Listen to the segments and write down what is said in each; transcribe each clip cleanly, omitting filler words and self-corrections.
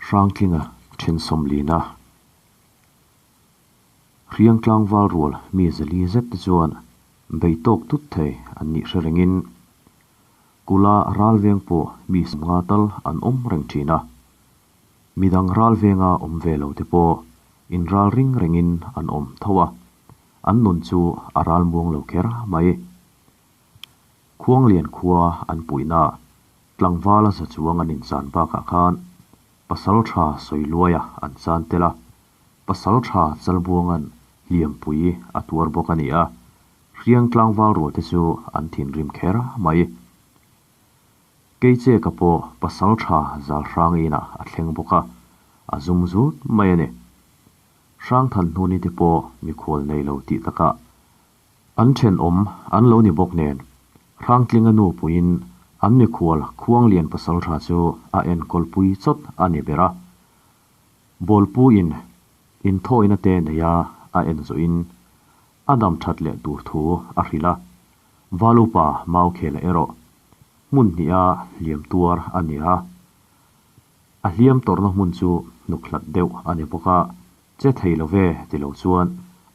Hrangtlinga then sawmlina Hriang tlangval rual mi zali zet te chuan bei tawk tut thei an nih hre rengin Kula ral veng pawh mi sawmnga tal an awm reng thin a. Midang ral venga awm ve lo te pawh inral ring rengin an awm tho a, an nun chu a ral muang lo kher mai. Khuanglian khua an puihna tlangvala za chuang an inchan bakah khan pasal tha sawi luaia an chan tel a, pasal tha Chalbuanga'n hliampui a tuar bawk a ni a, hriang tlangval rual te chu an thinrim kher mai. Keicheka pawh pasal tha zal hrang inah a thleng bawk a, a zum zut mai a ni. Hrangthan hnuni te pawh mikhual nei lo tih takah An thenawm an lo ni bawk nen, Hrangtlinga nu puiin an mikhual Khuanglian pasaltha chu a enkawlpui chawt a ni ber a. Bawlpuiin inthawina te neia a en zawhin a dam that leh tur thu a hrilh a, Valupa Maukhela erawh hmun hniha hliam tuar a ni a. A hliam tawrhna hmun chu hnuk hlat deuh a ni bawk a, Che thei lo ve ti lo chuan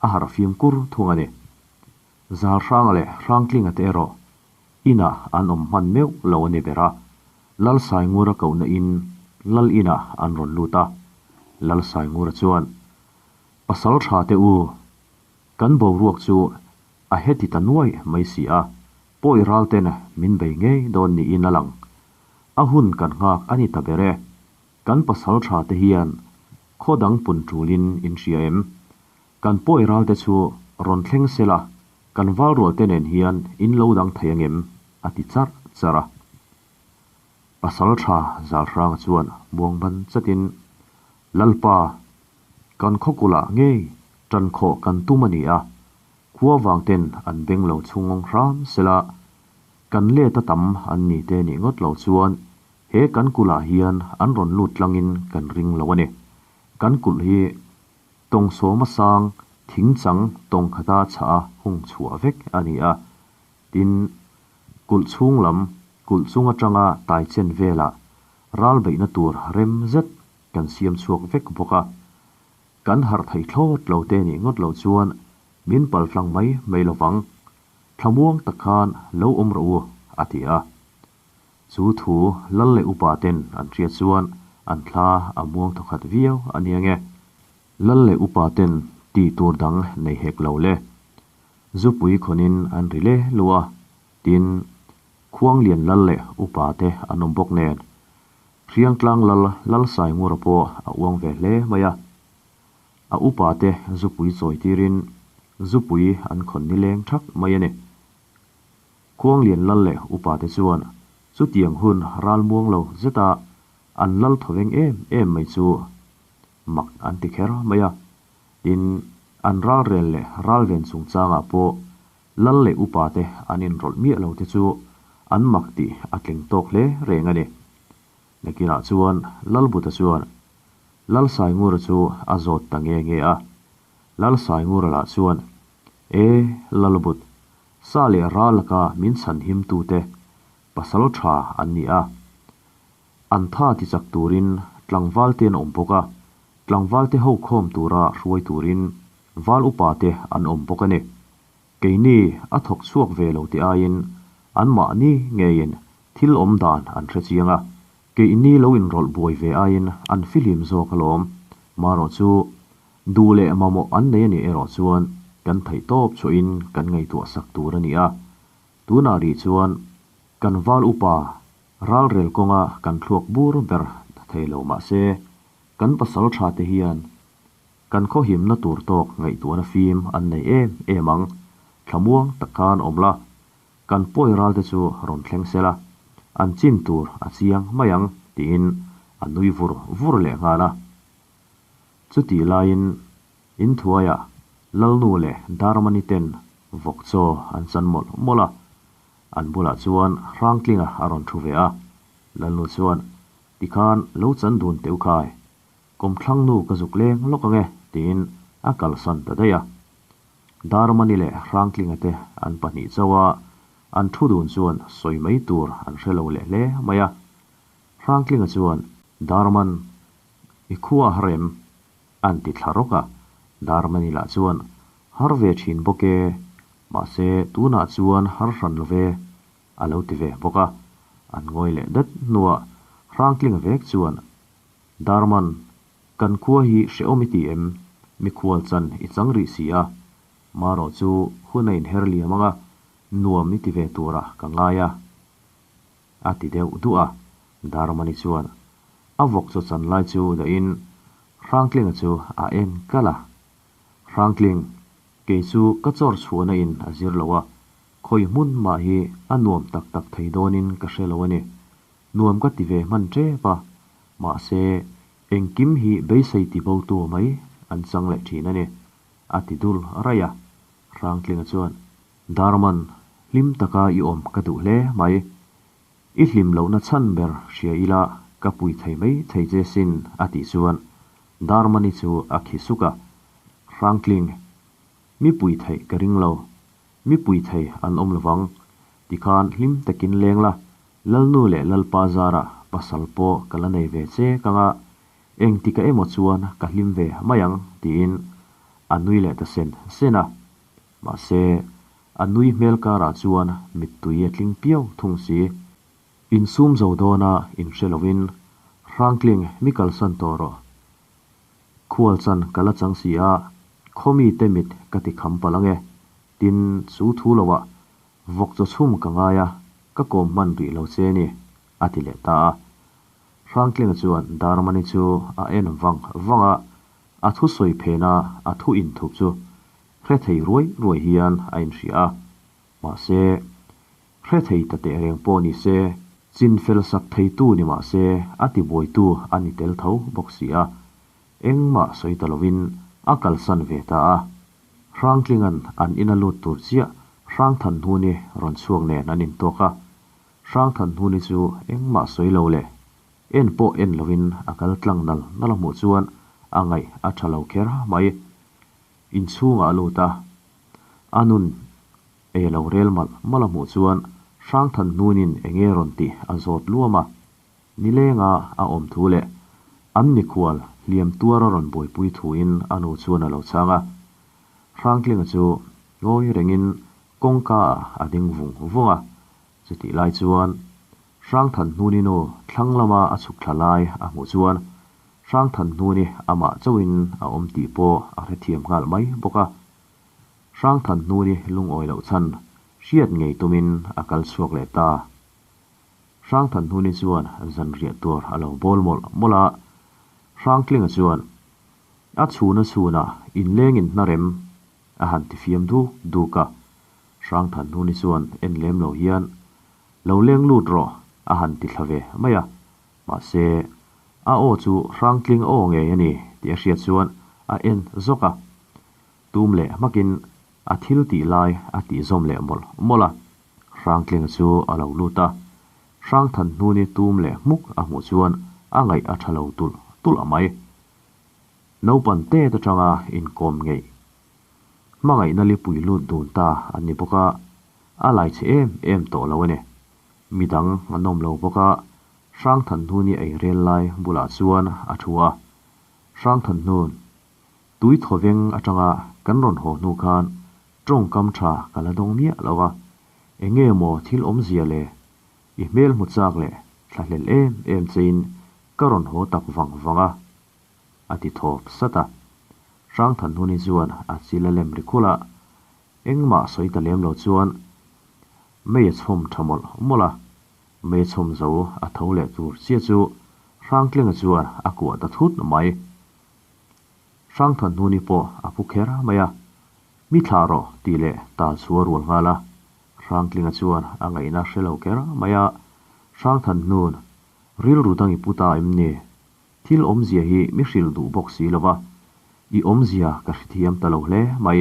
a harh fimkur thung a ni. Zal Hranga leh Hrangtlinga te erawh inah an awm hman meuh lo a ni ber a, Lal Saingura kohna in Lal inah an rawn lut a. Lal Saingura chuan, Pasal tha te u, kan boruak chu a heti ta nuai mai si a, pawi ral ten min bei ngei dawn niin a lang. A hun kan nghak a ni ta ber e. Kan pasal tha te hian khaw dang pun tulin in hria em? Kan pawi ral te chu rawn thleng sela kan val rual te nen hian in lo dang thei angem? a ti charh charh a. Pasal tha Zalhranga chuan muang ban chatin, Lalpa, kan khaw kulah ngei tan khawh kan tum a ni a, khua vang ten an beng lo chhungawng hram sela kan let a tam an ni te nih ngawt lo chuan He kan kulh ah hian an rawn lut tlangin kan ring lo a ni. Kan kulh hi tawng sawma sang thing chang tawng khata chhah a hung chhuah vek a ni a. Tin, kulh chhung lam, kulh chung atanga tai chen velah ral beihna tur rem zet kan siam chhuak vek bawk a. Kan harh thei thlawt lo te nih ngawt loh chuan min pal tlang mai mai lovang. Thlamuang tak khan lo awm rawh u, a ti a. Chu thu lal leh upa ten an hriat chuan an thla a muang thawkhat viau a nia nge. Lal leh upa ten tih tur dang nei hek lo le. Zupui khawnin an ri le lu a, tin, Khuanglian lal leh upa te an awm bawk nen. Hriangtlang lal Lalsaingura pawh a uang ve hle mai a. A upa te zupui chawi tirin zupui an khawn nileng thak mai a ni. Khuanglian lal leh upa te chuan chutiang hun ral muang lo zeta an lal thaw veng em em mai chu mak an ti kher mai a. Tin, an ral rel leh ral ven chungchangah pawh lal leh upa te an inrawlh miah lo te chu an mak tih a tling tawk hle reng a ni. Nakinah chuan Lalbuta chuan Lalsaingura chu a zawt ta nge nge a. Lalsaingura lah chuan, E, Lalbut, Sa leh ral laka min chhan himtute pasal tha an ni a. An tha ti chak turin tlangvalte an awm bawk a, tlangvalte ho khawm tura hruai turin val upate an awm bawk a ni. Keini a thawk chhuak ve lo tih aiin anmahni ngeiin thil awm dan an hre chiang a, keini lo inrawlh buai ve aiin an fihlim zawk alawm. Marawh chu Duh leh mamawh an nei a nih erawh chuan kan theih tawp chhuahin kan ngaihtuah sak tur a ni a. Tunah rih chuan kan val upa ralrel kawnga kan thluak bur ber thei lo mah se, kan pasal tha te hian kan khawhimna tur tawk ngaihtuahna fim an nei em em ang. Thlamuang tak khan awm la, kan pawi ral te chu rawn thleng se la, an chin tur a chiang mai ang tiin a nui vur vur leh nghal a. Chutih laiin Inthuaiah Lalnu leh Darmani ten vawk chaw an chan mawlh mawlh a, an bulah chuan Hrangtlinga a rawn thu ve a. Lalnu chuan, Tikhan lo chan dun teh u khai, kawmthlang nu ka zuk leng lawk ang e, tiin a kalsan ta daih a. Darmani leh Hrangtlinga te an pahnih chauh a, an thu dun chuan sawi mai tur an hre lo leh hle mai a. Hrangtlinga chuan, Darman, I khua har em? A'n ti thla rawk a. Darmani lah chuan, Har ve thin bawk e, mahse tunah chuan har hran lo ve, a lo ti ve bawk a. An ngawi leh dat hnuah Hrangtlinga vek chuan, Darman, kan khua hi hrehawm i ti em? Mikhual chan i chang rih si a, marawh chu hun a inher liam ang a, nuam i ti ve turah ka ngai a. A ti deuh duh a, Darmani chuan a vawk chaw chan lai chu dahin Hrangtlinga chu a en kalh a. Hrangtling, kei chu ka chawr chhuahna in a zir lo a, khawi hmun mah hi a nuam tak tak thei dawnin ka hre lo a ni. Nuam ka ti ve hman tep a, mahse engkim hi beisei ti bo tu mai an chang leh thin a ni, a ti dul raih a. Hrangtlinga chuan, Darman, hlim taka i awm ka duh hle mai. I hlim lohna chhan ber hria ila ka pui thei mai thei che sin, a tih chuan Darmani chu a khi suk a. Hrangtling, mi pui theih ka ring lo. Mi pui thei an awm lovang. Tikhan hlim takin leng la, Lalnu leh Lalpa zara pasal pawh ka la nei ve che kang a, engtika emaw chuan ka hlim ve mai ang, tiin a nui leh ta sen sen a. Mahse, a nui hmel karah chuan mittui a tling piau thung si. Insum zo dawna inhre lovin, Hrangtling mi kalsan tawh rawh. Khual chan ka la chang si a, khaw mite mit ka ti kham palh ange. Tin, chu thu loah vawk chaw chhum ka ngai a, ka kawm hman rih lo che ni, a ti leh ta a. Hrangtlinga chuan Darmani chu a en vang vang a, a thusawi phena a thu inthup chu Hre thei ruai ruai hian a inhria a, mahse, hre thei ta teh reng pawh ni se, chin fel sak theitu ni mah se a tibuaitu a ni tel tho bawk si a, engmah sawi ta lovin a kalsan ve ta a. Hrangtlinga'n an ina lut tur chiah Hrangthanhnuni rawn chhuak nen an intawk a, Hrangthanhnuni chu engmah sawi lo leh en pawh en lovin a kal tlang nal nal a hmuh chuan a ngaih a tha lo kher mai. Inchhungah a lut a, a nun ei a lo rel malh malh a hmuh chuan Hrangthan hnunin enge rawn tih a zawt luam a, nilenga a awm thu leh an mikhual hliam tuar a rawn buaipui thuin a nu chuan a lo chhang a. Hrangtlinga chu ngawi rengin kawngka ah a ding vung vung a, chutih lai chuan Hrangthan hnuni nu thlang lama a chhuk thla lai a hmuh chuan Hrangthanhnuni amah chauhin a awm tih pawh a hrethiam nghal mai bawk a. Hrangthanhnuni lungawi loh chhan hriat ngei tumin a kal chhuak leh ta. Hrangthanhnuni chuan zanriah tur a lo bawl mawlh mawlh a. Hrangtlinga chuan a chhuna chhunah inlengin hnarem a han ti fiam duk duk a. Hrangthanhnuni chuan en lem lo hian, Lo leng lut rawh a han ti thla ve mai a. Mahse, a aw chu Hrangtling aw ngei a ni tih a hriat chuan a en zawk a. Tum leh hmakin a thil tih lai a tih zawm leh mawlh mawlh a. Hrangtlinga chu a lo lut a. Hrangthanhnuni tum leh hmuk a hmuh chuan a ngaih a tha lo tulh tulh a mai. Naupan tet atanga inkawm ngeih hmangaihna lipui lut dun ta an ni bawk a, a lai chhe em em tawh lo a ni. Midang an awm lo bawk a, Hrangthanhnuni ei rel lai bulah chuan a thu a. Hrangthanhnun, tui thawveng atanga kan rawn haw hnu khan tawngkam tha ka la dawng miah lo a, enge maw thil awmzia le? I hmel hmu chak leh thlahlel em em chein ka rawn haw tak vang vang a, a ti thawp sat a. Hrangthanhnuni chuan a chil a lem ri khulh a, engmah sawi ta lem lo chuan mei a chhawm tha mawlh mawlh a. Mei chhawm zo a tho leh tur chiah chu Hrangtlinga chuan a kuah ta thut mai. Hrangthanhnuni pawh a phu kher mai a, Mi thlah rawh tih leh tal chu a rual nghal a. Hrangtlinga chuan a ngaihna hre lo kher mai a, Hrangthanhnun, rilru dang i pu ta em ni? Thil awmzia hi mi hrilh duh bawk si lo va, i awmzia ka hrethiam ta lo hle mai,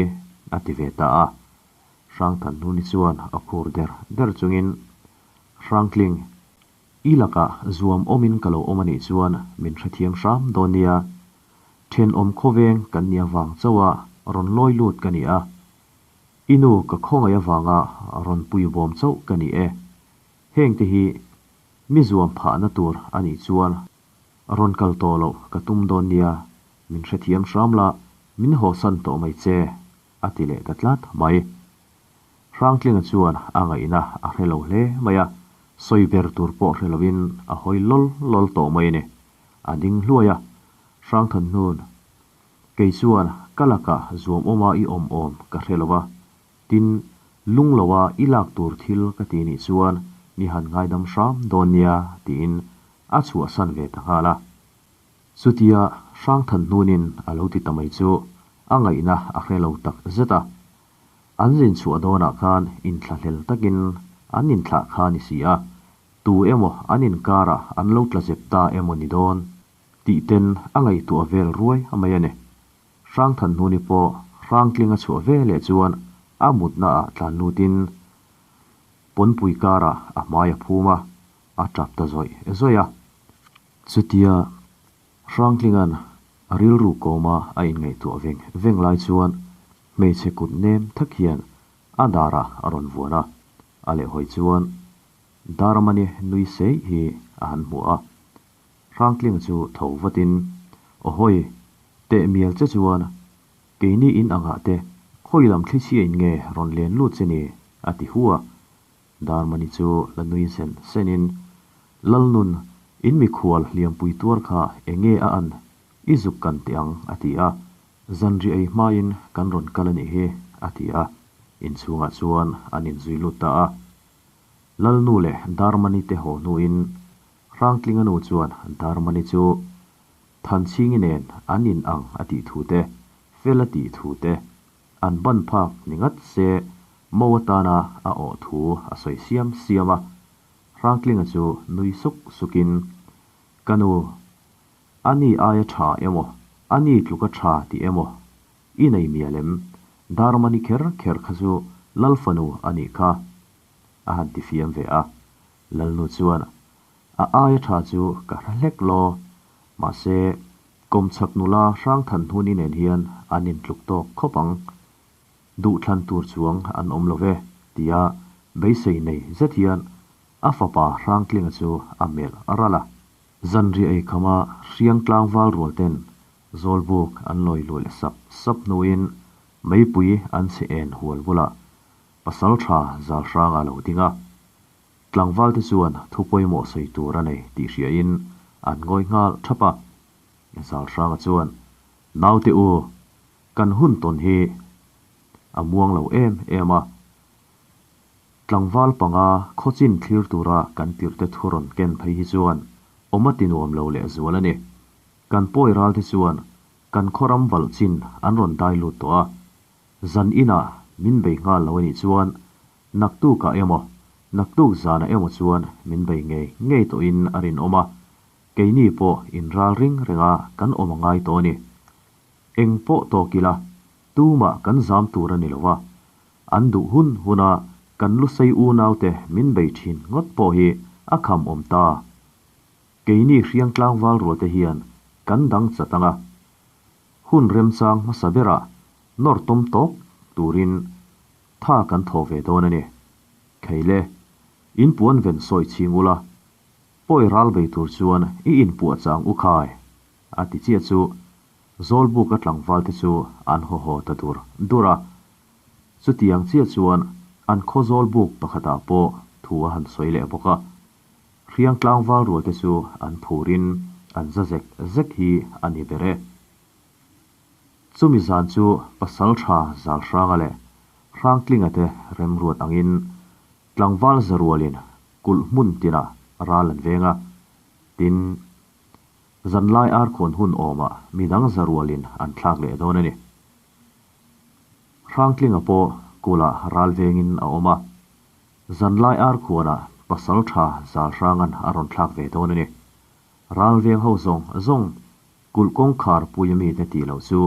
a ti ve ta a. Hrangthanhnuni chuan a khur der der chungin, Hrangtling, i lakah zuam awmin ka lo awm a nih chuan min hrethiam hram dawn nia. Thenawm khawveng kan nih avang chauha rawn lawi lut ka ni a. I nu ka khawngaih avanga rawn pui bawm chauh ka ni e. Hengte hi mi zuam phahna tur a nih chuan. Rawn kal tawh loh ka tum dawn nia, min hrethiam hram la, min hawsan tawh mai che, a ti leh ta tlat mai. Hrangtlinga chuan a ngaihna a hre lo hle mai a, sawi ber tur pawh hre lovin a hawi lawl lawl tawh mai a ni. A ding hluai a, Hrangthanhnun, kei chuan ka lakah zuam awma i awm awm ka hre lo va, tin, lung loa i lak tur thil ka ti nih chuan mi han ngaidam hram dawn nia, tiin a chhuahsan ve ta nghal a. Chutia Hrangthanhnunin a lo ti ta mai chu a ngaihna a hre lo tak zet a. An zin chhuah dawnah khan inthlahlel takin an inthlah kha ni si a, tu emaw an inkarah an lo tla zep ta emaw ni dawn tih ten a ngaihtuah vel ruai mai a ni. Hrangthanhnuni pawh Hrangtlinga chhuah ve leh chuan a mutna ah tlan lutin pawnpui karah a hmai a phum a, a tap ta zawih zawih a. Chutia Hrangtlinga'n a rilru kawma a inngaihtuah veng veng lai chuan hmeichhe kut nem thak hian a darah a rawn vuan a, a lehhawi chuan Darmani nui sei hi a han hmu a. Hrangtlinga chu tho vatin, Awhawi, teh mial che chuan keini in angah te khawi lam thlichhia in nge rawn len lut che ni? a ti hu a. Darmani chu la nui sen senin, Lalnun, in mikhual hliampui tuar kha enge a an? I zuk kan teh ang, a ti a. Zanri ei hmain kan rawn kal a nih hi, a ti a. Inchhungah chuan an inzui lut ta a. Lalnu leh Darmani te haw hnuin Hrangtlinga nu chuan Darmani chu Thanchhingi nen an in ang a tih thu te, fel a tih thu te, an ban phak ni ngat se mo atana a awh thu a sawi siam siam a. Hrangtlinga chu nui suk sukin, Ka nu, a ni aia tha emaw, a ni tluka tha tih emaw i nei mial em? Darmani kher kher kha chu Lalfanu a nih kha, a han ti fiam ve a. Lalnu chuan, A aia tha chu ka hre hlek law. Mahse, kawmchhak nula Hrangthanhuni nen hian an intluk tawk khawp ang. Duhthlan tur chuang an awm lo ve, tia beisei nei zet hian a fapa Hrangtlinga chu a melh ral a. Zanriah ei khama hriang tlangval rual ten Zawlbuk an lawi luh leh sap sap hnuin meipui an chhe en hual bulah pasal tha zal hrang a lo ding a. Tlangval te chuan thu pawimawh sawi tur a nei tih hriain an ngawi nghal thap a. Zal hranga chuan, Naute u, kan hun tawn hi a muang lo em em a. Tlangval panga khawchin thlir tura kan tirhte thu rawn ken phei hi chuan awm a ti nuam lo leh zual a ni. Kan pawi ral te chuan kan khawram valh chin an rawn dai lut tawh a. Zan inah min bei nghal lo a nih chuan naktukah emaw, naktuk zanah emaw chuan min bei ngei ngei tawhin a rinawm a. Keini pawh inral ring renga kan awm a ngai tawh a ni. Eng pawh tawk ila, tumah kan zam tur a ni lo a. An duh hun huna kan lusei unaute min bei thin ngawt pawh hi a kham awm ta. Keini hriang tlangval rualte hian kan dang chat ang a. Hun remchang hmasa berah nawr tawm tawk turin tha kan thaw ve dawn a ni. Kheile, in puan ven sawi chhing ula, pawi ral bei tur chuan i inpuah chang u khai, a ti chiah chu Zawlbuka tlangvalte chu an haw haw ta dur dur a. Chutiang chiah chuan an khaw Zawlbuk pakhatah pawh thu a han sawi leh bawk a. Hriang tlangval rualte chu an phurin an za zek zek hi a ni ber e. Chumi zan chu pasal tha Zalhranga leh Hrangtlinga te remruat angin tlangval zarualin kulh hmun tinah ral an veng a, tin, Zanlai arkhawn hun awmah midang zarualin an thlak leh dawn a ni. Hrangtlinga pawh kulah ral vengin a awm a, zanlai arkhuanah pasal tha Zalhrangan a rawn thlak ve dawn a ni. Ral veng ho zawng zawng kulh kawngkhar pui mite tih loh chu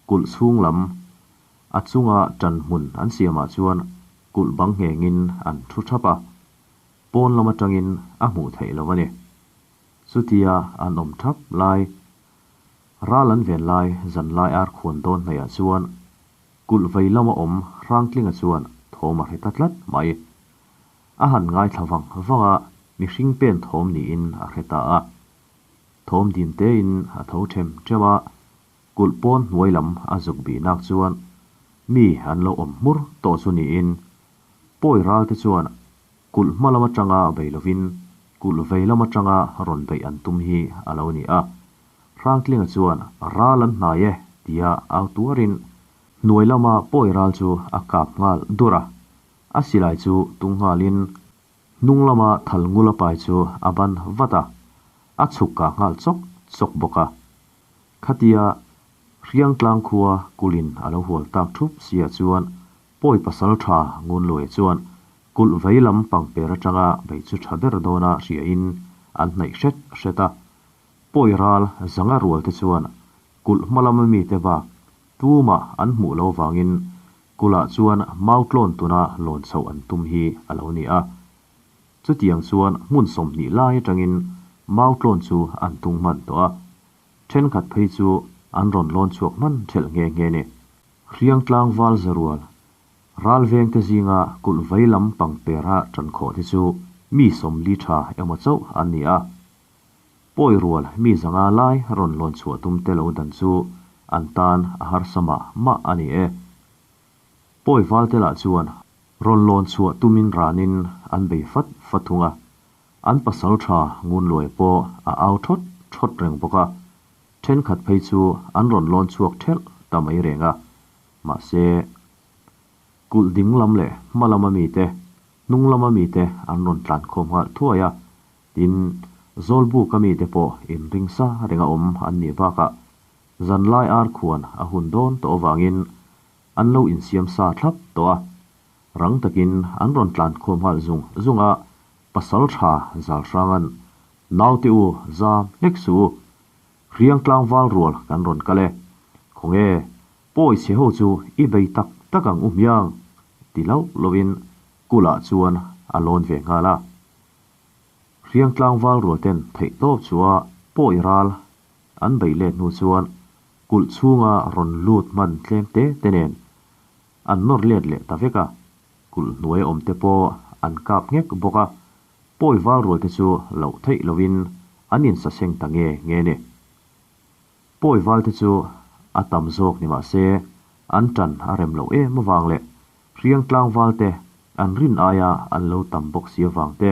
kulh chhung lam a chunga ṭan hmun an siamah chuan kulh bang nghengin an thu thap a, pawn lam atangin a hmuh theih loh a ni. Chutia an awm thap lai, ral an ven lai zanlai ar khuan dawn hnaihah chuan kulh vei lama awm Hrangtlinga chuan thawm a hre ta tlat mai. A han ngaithla vang vang a, mihring pen thawm niin a hre ta a. Thawm dim tein a tho ṭhem ṭhem a, kulh pawn hnuai lam a zuk bih nak chuan mi an lo awm hmur tawh chu niin Pawi ral te chuan kulh hma lam atanga bei lovin kulh vei lam atanga rawn beih an tum hi a lo ni a. Hrangtlinga chuan ral an hnai e tia au tuarin hnuai lama pawi ral chu a kap nghal dur a. A silai chu tung nghalin hnung lama thal ngula pai chu a ban vat a, a chhuk kah nghal chawk chawk bawk a. Khatia Hriangtlang khua kulhin a lo hual tak thup siah chuan Pawi pasal tha Ngunluaia chuan kulh vei lam pangper atanga bei chu tha ber dawna hriain an hnaih hret hret a. Pawi ral zanga rual te chuan kulh hma lama mite bak tumah an hmuh lo vangin kulhah chuan mau tlawn tuna lawn chhoh an tum hi a lo ni a. Chutiang chuan hmun 20 lai atangin mau tlawn chu an tung hman tawh a. Thenkhat phei chu an rawn lawn chhuak hman thelh nghe nghe ni. Hriangtlang val zarual, ral vengte zinga kulh vei lam pangpera tan khawh te chu mi 40 tha emaw chauh an ni a. Pawi rual mi 500 lai rawn lawn chhuah tum te lo dan chu an tan a harsa mah mah a ni e. Pawi val te lah chuan rawn lawn chhuah tumin ranin an bei fat fat thung a. An pasal tha Ngunluai pawh a au thawt thawt reng bawk a. Thenkhat phei chu an rawn lawn chhuak thelh ta mai reng a. Mahse, kulh ding lam leh hma lama mite, hnung lama mite an rawn tlan khawm nghal thuai a. Tin, Zawlbuka mite pawh inring sa renga awm an nih bakah zanlai ar khuan a hun dawn tawh avangin an lo insiam sa thlap tawh a. Rang takin an rawn tlan khawm nghal zung zung a, pasal tha Zalhranga'n Naute u, zam hlek suh u. Hriang tlangval rual kan rawn kal e. Khawnge, pawi chhe ho chu i bei tak tak ang u hmiang, ti loh lohin Kula chuan a lawn ve nghal a. Hriang tlangval rual ten theih tawp chu a pawi ral an bei let hnu chuan kulh chhunga rawn lut hman tlem te te nen an nawr let leh ta vek a. Kulh hnuai awm te pawh an kap nghek bawk a. Pawi val rual te chu loh theih lovin an insaseng ta nge nge ni. Pawi val te chu a tam zawk ni mah se an tan a rem loh em avang leh hriang tlangval te an rin aia an lo tam bawk si avang te,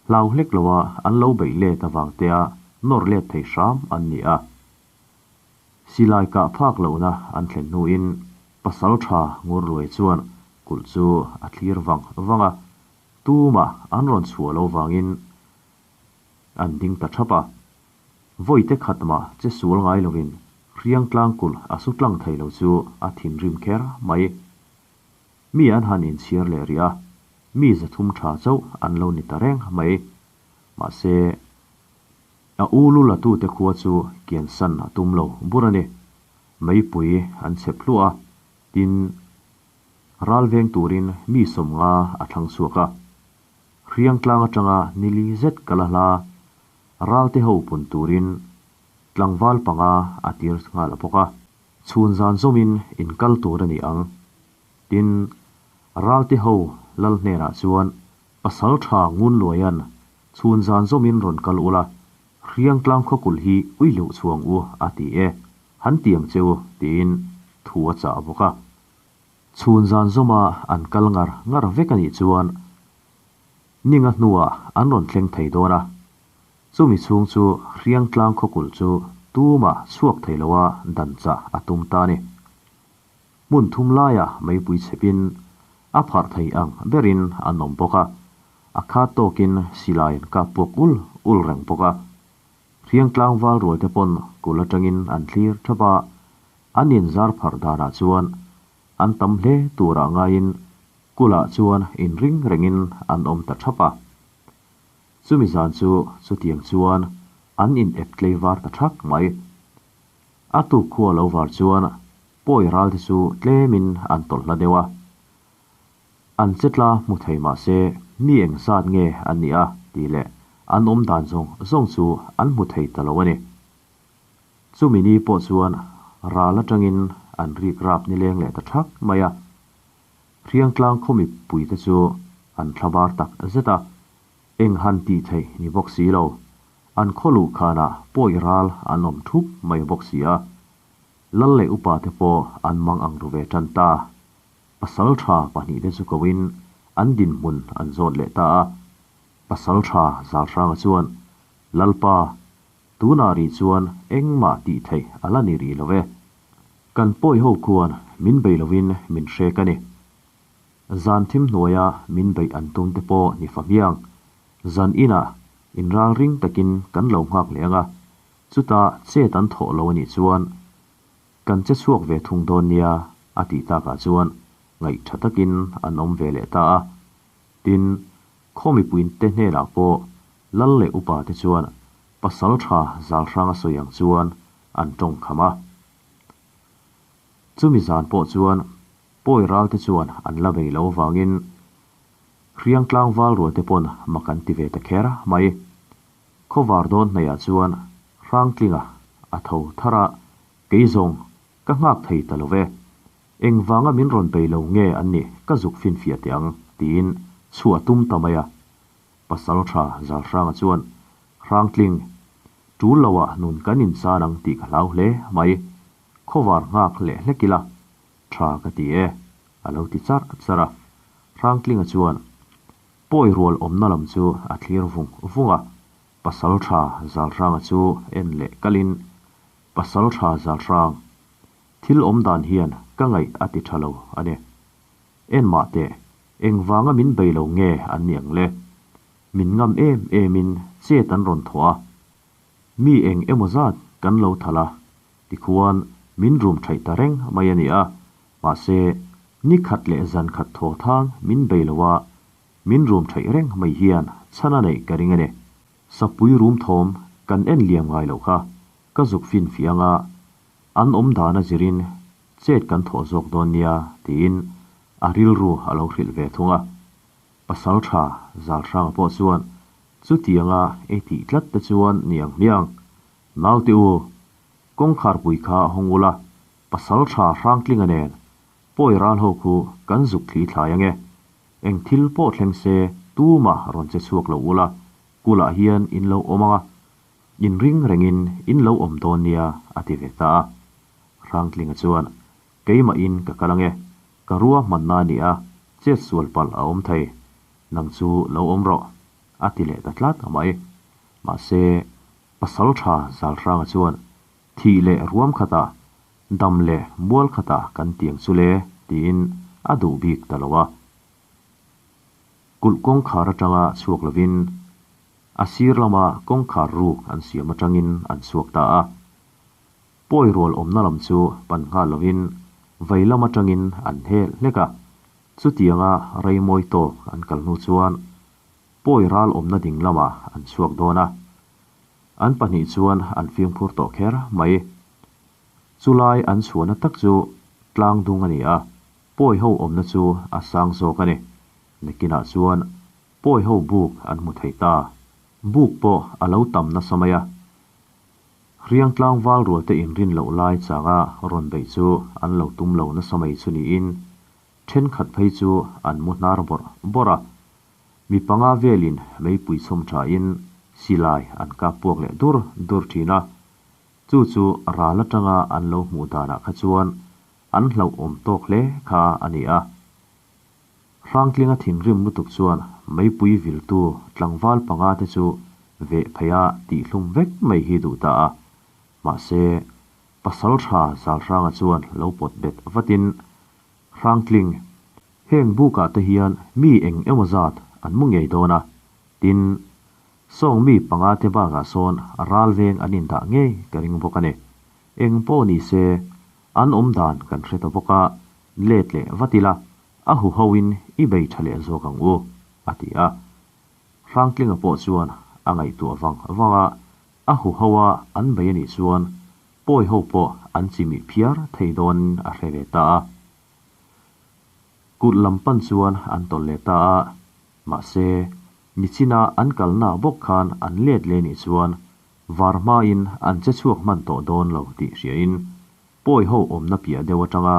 hlau hlek loa an lo beih let avang tea nawr let thei hram an ni a. Silai kah phak lohna an thlen hnuin pasal tha Ngurluai chuan kulh chu a thlir vang vang a. Tumah an rawn chhuah lo vangin an ding ta thap a. Vawite khat mah che sual ngai lovin hriang tlang kulh a su tlang thei lo chu a thinrim kher mai. Mi an han inchhiar leh rih a, mi 300 tha chauh an lo ni ta reng mai. Mahse, a u lu latute khua chu kiansan a tum lo bur a ni. Meipui an chhep hluah a, tin, Ral veng turin mi 50 a thlang chhuak a. Hriang tlang atanga nili zet kal a hla, ral te ho pun turin tlangval 5 a tir nghal a bawk a. Chhun zan zawmin in kal tur a ni ang. Tin, ral te ho lal hnenah chuan pasal tha Ngunluaian chhun zan zawmin rawn kal ula, Hriang tlang khawkulh hi ui luh chhuang u a ti e, han ti ang che u tiin thu a chah bawk a. Chhun zan zawma an kal ngar ngar vek a nih chuan ninga hnuah an rawn thleng thei dawn a. Chumi chhung chu Hriang tlang khawkulh chu tumah chhuak thei loa dan chah a tum ta a ni. Hmun thum laiah meipui chhepin a pharh thei ang berin an awm bawk a, a khat tawkin silai an kap puak ul ul reng bawk a. Hriang tlangval rual te pawn kul atangin an thlir thap a, an inzar pharh danah chuan an tam hle turah ngaiin kulah chuan inring rengin an awm ta thap a. Chumi zan chu chutiang chuan an in ep tlei var ta thak mai. A tuk khua lo var chuan pawi ral te chu tlemin an tawlh hla deuh a. An chetla hmu thei mah se mi eng zat nge an nih a tih leh an awm dan zawng zawng chu an hmu thei ta lo a ni. Chumi ni pawh chuan ral atangin an rik rap nileng leh ta thak mai a. Hriangtlang khaw mipui te chu an thlabar tak zet a, eng han tih theih ni bawk si lo. An khaw luhkhanah pawi ral an awm thup mai bawk si a. Lal leh upa te pawh an mang ang ru ve tan ta. Pasaltha pahnihte chu koin an dinhmun an zawt leh ta a. Pasaltha Zalhranga chuan, Lalpa, tunah rih chuan engmah tih theih a la ni rih lo e. Kan pawi ho khuan min bei lovin min hrek a ni. Zan thim hnuaia min beih an tum te pawh ni fahmiang. Zan inah inralring takin kan lo nghak leh ang a, chutah chet an thawh lo a nih chuan kan che chhuak ve thung dawn nia a tih takah chuan ngaihtha takin an awm ve leh ta a. Tin, khaw mipuinte hnenah pawh lal leh upa te chuan pasal tha Zalhranga sawi ang chuan an tawng kham a. Chumi zan pawh chuan pawi ral te chuan an la bei lo vangin Hriang tlangval rual te pawn mak an ti ve ta kher mai. Khawvar dawn hnaihah chuan Hrangtlinga a tho thar a, kei zawng ka nghak thei ta lo ve. Engvanga min rawn bei lo nge an nih ka zuk finfiah teh ang tiin chhuah tum ta mai a. Pasaltha Zalhranga chuan Hrangtling, tul loah nun kan insan ang tih ka hlau hle mai. Khawvar nghak leh hlek ila tha ka ti e, a lo ti charh charh a. Hrangtlinga chuan pawi rual awmna lam chu a thlir vung vung a, Pasaltha Zalhranga chu en leh kalin, Pasaltha Zalhrang, thil awm dan hian ka ngaih a ti tha lo a ni. En mah teh, engvanga min bei lo nge an ni ang le? Min ngam em emin chet an rawn thawh a, mi eng emaw zat kan lo thal a, tikhuan min rum thaih ta reng mai a ni a, mahse, ni khat leh zan khat thaw thang min bei lo a, min rum thaih reng mai hian chhan a neih ka ring a ni. Sapui rum thawm kan en liam ngai loh kha ka zuk finfiah anga an awm dan a zirin chet kan thawh zawk dawn nia tiin a rilru a lo hrilh ve thung a. Pasal tha Zalhranga pawh chuan chutianga ei tih tlat te chuan ni ang hmiang. Naute u, kawngkharpui kha hawng ula, pasal tha Hrangtlinga nen pawi ral ho khu kan zuk thli thlai ange. Eng thil pawh thleng se tumah rawn che chhuak lo ula, kulah hian in lo awm anga, in ring rengin in lo awm dawn nia a ti ve ta a. Hrangtlinga chuan Keimahin ka kal ange, ka ruahmanna a ni a, chet sual palh a awm thei, nang chu lo awm rawh, a ti leh ta tlat mai. Mahse, pasal tha Zalhranga chuan thih leh ruam khatah, dam leh mual khatah kan tiang chu le, tiin a duh bik ta lo a. Kulh kawngkhar atanga chhuak lovin a sir lama kawngkhar ruk an siam atangin an chhuak ta a. Pawi rual awmna lam chu pan nghal lovin vei lam atangin an hel hlek a, chutianga rei mawi tawk an kal hnu chuan pawi ral awmna ding lamah an chhuak dawn a. An pahnih chuan an fimkhur tawh kher mai. Chulai an chhuahna tak chu tlang dung a ni a, pawi ho awmna chu a sang zawk a ni. Nakinah chuan pawi ho buk an hmu thei ta. Buk pawh a lo tam nasa mai a. Hriang tlangval rualte inrin loh lai changa rawn beih chu an lo tum lo nasa mai chu niin thenkhat phei chu an mu hnar bawrh bawrh a. Mi panga velin meipui chhawm thain silai an kap puak leh dur dur thin a. Chu chu ral atanga an lo hmuh danah kha chuan an hlauhawm tawk hle kha a ni a. Hrangtlinga thinrim lutuk chuan meipui viltu tlangval panga te chu veh pheia tihhlum vek mai hi duh ta a. Mahse, pasal tha Zalhranga chuan lo pawt bet vatin, Hrangtling, heng bukah te hian mi eng emaw zat an mu ngei dawn a, tin, sawng mi panga te bakah sawn ral veng an indah ngei ka ring bawk a ni. Eng pawh ni se, an awm dan kan hre ta bawk a, let leh vat ila, a huho in i bei tha leh zawk ang u, a ti a. Hrangtlinga pawh chuan a ngaihtuah vang vang a, a huho a an bei anih chuan pawi ho pawh an chimih phiar thei dawn a hre ve ta a. Kut lam pan chuan an tawlh leh ta a, mahse, nichina an kalna bawk khan an let leh nih chuan var hmain an che chhuak hman tawh dawn lo tih hriain pawi ho awmna piah deuh atanga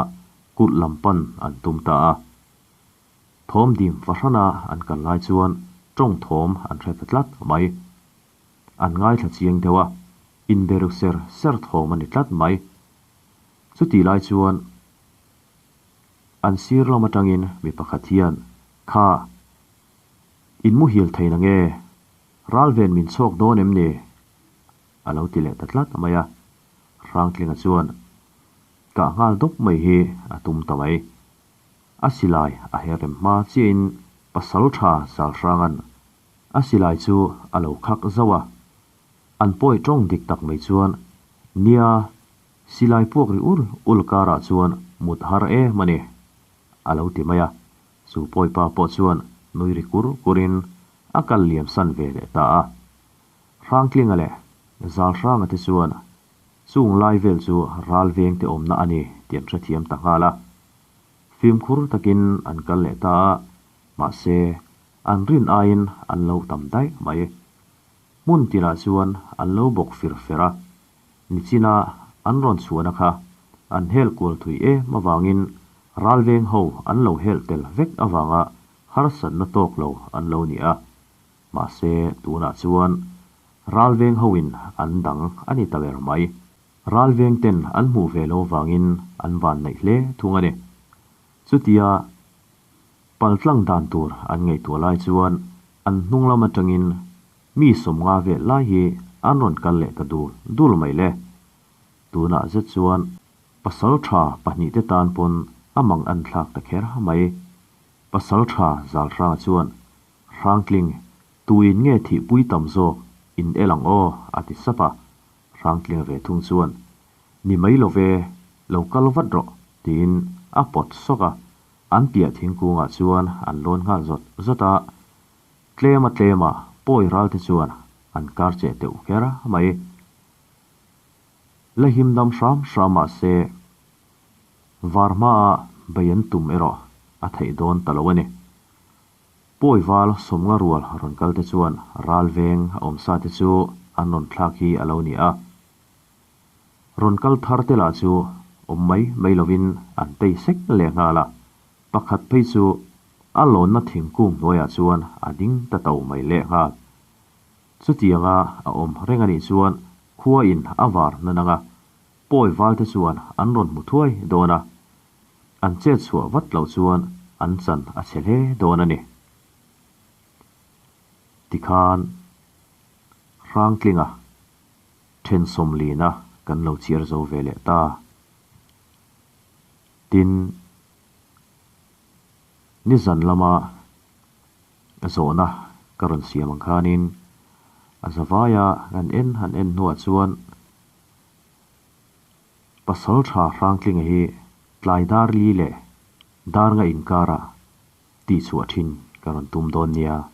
kut lam pan an tum ta a. Thawm dim fahrana an kal lai chuan tawng thawm an hre ta tlat mai. An ngaithla chiang deuh a, inbe ru ser ser thawm a ni tlat mai. Chutih lai chuan an sir lam atangin mi pakhat hian, Kha, in muhil thei na nge? Ralven min chhawk dawn em ni? A lo ti leh ta tlat mai a. Hrangtlinga chuan kah nghal dawp mai hi a tum ta mai. A silai a her rem hma chiahin pasal tha Zalhranga'n a silai chu a lo khak zauh a. An pawi tawng dik tak mai chuan, Nia, silai puak ri ul ul karah chuan mut har em a ni, a lo ti mai a. Chu pawipa pawh chuan nui ri kur kurin a kal liam san ve leh ta a. Hrangtlinga leh Zalhranga te chuan chung lai vel chu ral veng te awmna a ni tih an hrethiam ta nghal a. Fimkhur takin an kal leh ta a, mahse an rin aiin an lo tam daih mai. Hmun tinah chuan an lo bawk fir fer a, nichina an rawn chhuahna kha an hel kual thui em avangin ral veng ho an lo helh tel vek avanga harsatna tawk lo an lo ni a. Mahse, tunah chuan ralveng hoin an dang a ni ta ber mai. Ralveng ten an hmuh ve lo vangin an van neih hle thung a ni. Chutia paltlang dan tur an ngaihtuah lai chuan an hnung lam atangin mi 50 vel lai hi an rawn kal leh ta dul dul mai le. Tunah zet chuan pasal tha pahnihte tan pawn a mang an thlak ta kher mai. Pasal tha Zalhranga chuan Hrangtling, tuin nge thihpui tam zawk in el ang aw? a ti sap a. Hrangtlinga ve thung chuan, Ni mai lo ve, lo kal vat rawh, tiin a pawt sawk a. An piah thingkungah chuan an lawn nghal zawt zawt a. Tlema tlema pawi ral te chuan an kar cheh teuh kher mai. La him dam hram hram mah se, var hmaah bei an tum erawh a theih dawn ta lo a ni. Pawi val sawmnga rual rawn kal te chuan ral veng a awm sa te chu an rawn thlak hi a lo ni a. Rawn kal thar te lah chu awm mai mai lovin an tei sek leh nghal a, pakhat phei chu a lawnna thingkung hnuaiah chuan a ding ta to mai leh nghal. Chutianga a awm reng a nih chuan khua in a var na nang a, pawi val te chuan an rawn hmu thuai dawn a. An chet chhuah vat loh chuan an chan a chhe hle dawn a ni. Tikhan Hrangtlinga then sawmlina kan lo chhiar zo ve leh ta. Tin, nizan lama zawhna ka rawn siam ang khanin a zavaia kan en han en hnuah chuan Pasal tha Hrangtlinga hi tlai dar li leh dar nga inkarah tihchhuah thin ka rawn tum dawn nia.